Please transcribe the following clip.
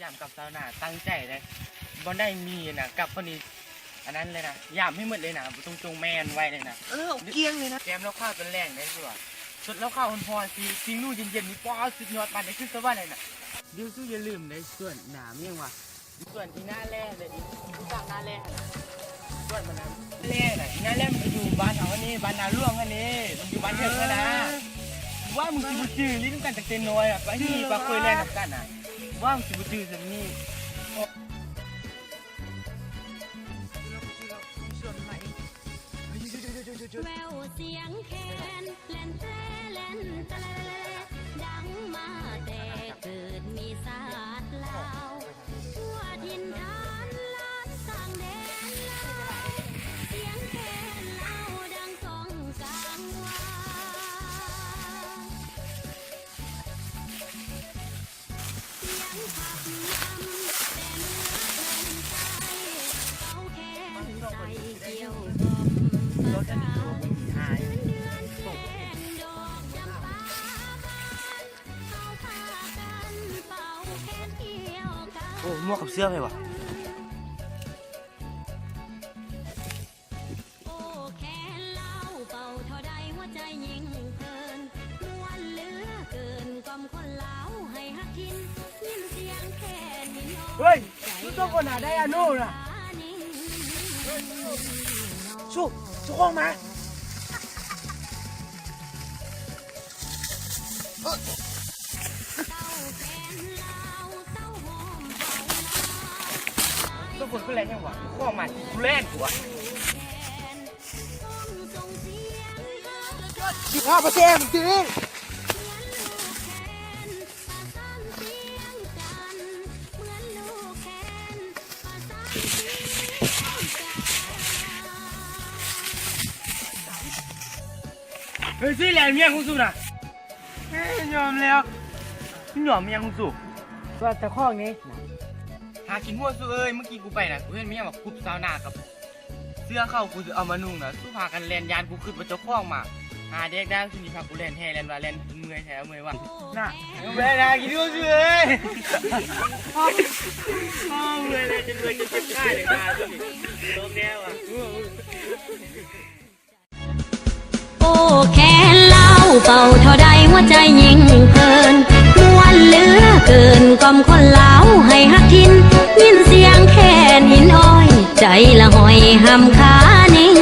ຢາມກັບຊາວນາຕັ້ງໃຈເດ້ ບໍ່ໄດ້ມີນະ ກັບຄົນນີ້ ອັນນັ້ນເລີຍນະ ຢາມໃຫ້ໝົດເລີຍນະ ບໍ່ຕ້ອງຈົ່ງແມ່ນໄວ້ເລີຍນະ. ເອີ ເອົາກ້ຽງເລີຍນະ. ແກມເຫຼົ້າຂາວຈົນແລງເດ້ ຄືວ່າສົດເຫຼົ້າຂາວຮ້ອນໆ ຊິ ຊິງໜູເຢັນໆ ນີ້ ປາ ສຸດຍອດ ປານໄດ້ຂຶ້ນສະຫວັນເລີຍນະ. ດິວ ສູຢ່າລືມເດ້ ສວນນາມີຫຍັງວະ? ສວນອີ່ໜ້າແລ້ເດ້ ອີ່ ຮູ້ຈັກໜ້າແລ້ຫັ້ນນະ? ສວນມັນນະ ແລ້ນະ ອີ່ໜ້າແລ້ມັນກໍຢູ່ບ້ານເຮົາຫັ້ນນີ້ ບ້ານນາຫຼວງຫັ້ນນີ້ ມັນຢູ່ບ້ານເທິງຫັ້ນນະ. ເອີ ວ່າມຶງຊິບໍ່ຈື່ ຫຼິ້ນນຳກັນຕັ້ງແຕ່ນ້ອຍອະ ປາຫີປາເຄີຍແລ່ນນຳກັນນະ ວ່າມຶງຊິບໍ່ຈື່ສ່ຳນີ້. ແວ່ວສຽງແຄນ ແລ່ນແຕແລ່ນແຕ ດັງມາແຕ່ເກີດມີຊາດລາວ ທົ່ວຖິ່ນຖານລານສ້າງແດນລາວ ສຽງແຄນລາວດັງກ້ອງກາງວາ ສຽງຂັບນຳແຕ່ເໜືອແຜ່ນໃຕ້ ເປົ່າແຄນໃສ່ກ່ຽວກ່ອມປະສານ ເດືອນແຈ້ງດອກຈຳປາບານ ເຮົາພາກັນເປົ່າແຄນກ່ຽວກັນ. ໂອ້ ໝວກກັບເສື້ອໃຜວະ? ໂອ້ ແຄນລາວເປົ່າເທົ່າໃດຫົວໃຈຍິ່ງເພີນ ມ່ວນເຫຼືອເກີນ ກ່ອມຄົນລາວໃຫ້ຮັກກິນ ຍິນສຽງແຄນນິນອອກ. ເຮີ້ຍ ໃຈ ຊຸດຕົວຄົນໜ້າໄດ້ອະໂນນະ ຊຸ ຊຸຄອງມາ. ຕົວຄົນຄືແລ່ນຫຍັງວະ? ຂອງມາ ກູແລ່ນຕົວະ. ສິບຫ້າເປີເຊັນຕິ. ເຮີ້ຍ ຊິແລ່ນເມຍຂອງສູນະ. ເອີ ຍອມແລ້ວ. ຍອມຫຍັງຂອງສູ? ກໍເຈົ້າຂອງນີ້ນະ. ຫາກິນຫົວສູເອີຍ, ມື້ກີ້ກູໄປນະ ກູເຫັນມີຫຍັງວ່າກຸບຊາວນາກັບເສື້ອເຂົາ, ກູຊິເອົາມານຸ່ງນະ. ສູພາກັນແລ່ນ ຢ້ານກູຄິດວ່າເຈົ້າຂອງມາ. ຫາແດກດ້າງ ຊຸນີ້ພາກູແລ່ນແຫ່ແລ່ນວ່າແລ່ນຈົນເມື່ອຍແທ້ເມື່ອຍວ່າ. ນະ ເມື່ອຍນະ ກິນຫົວສູເອີຍ. ໂອ້ ເມື່ອຍແລ້ວ ຈົນເມື່ອຍ ຈົນເຈັບຂາເລີຍນະ. ຕົກແນວວ່າ. ໂອ້ ແຄນລາວເປົ່າເທົ່າໃດຫົວໃຈຍິ່ງເພີນ ມ່ວນເຫຼືອເກີນ ກ່ອມຄົນລາວໃຫ້ຮັກກິນ ຍິນສຽງແຄນຫີນອ້ອຍ ໃຈລະຫອຍຮຳຄານິ່ງ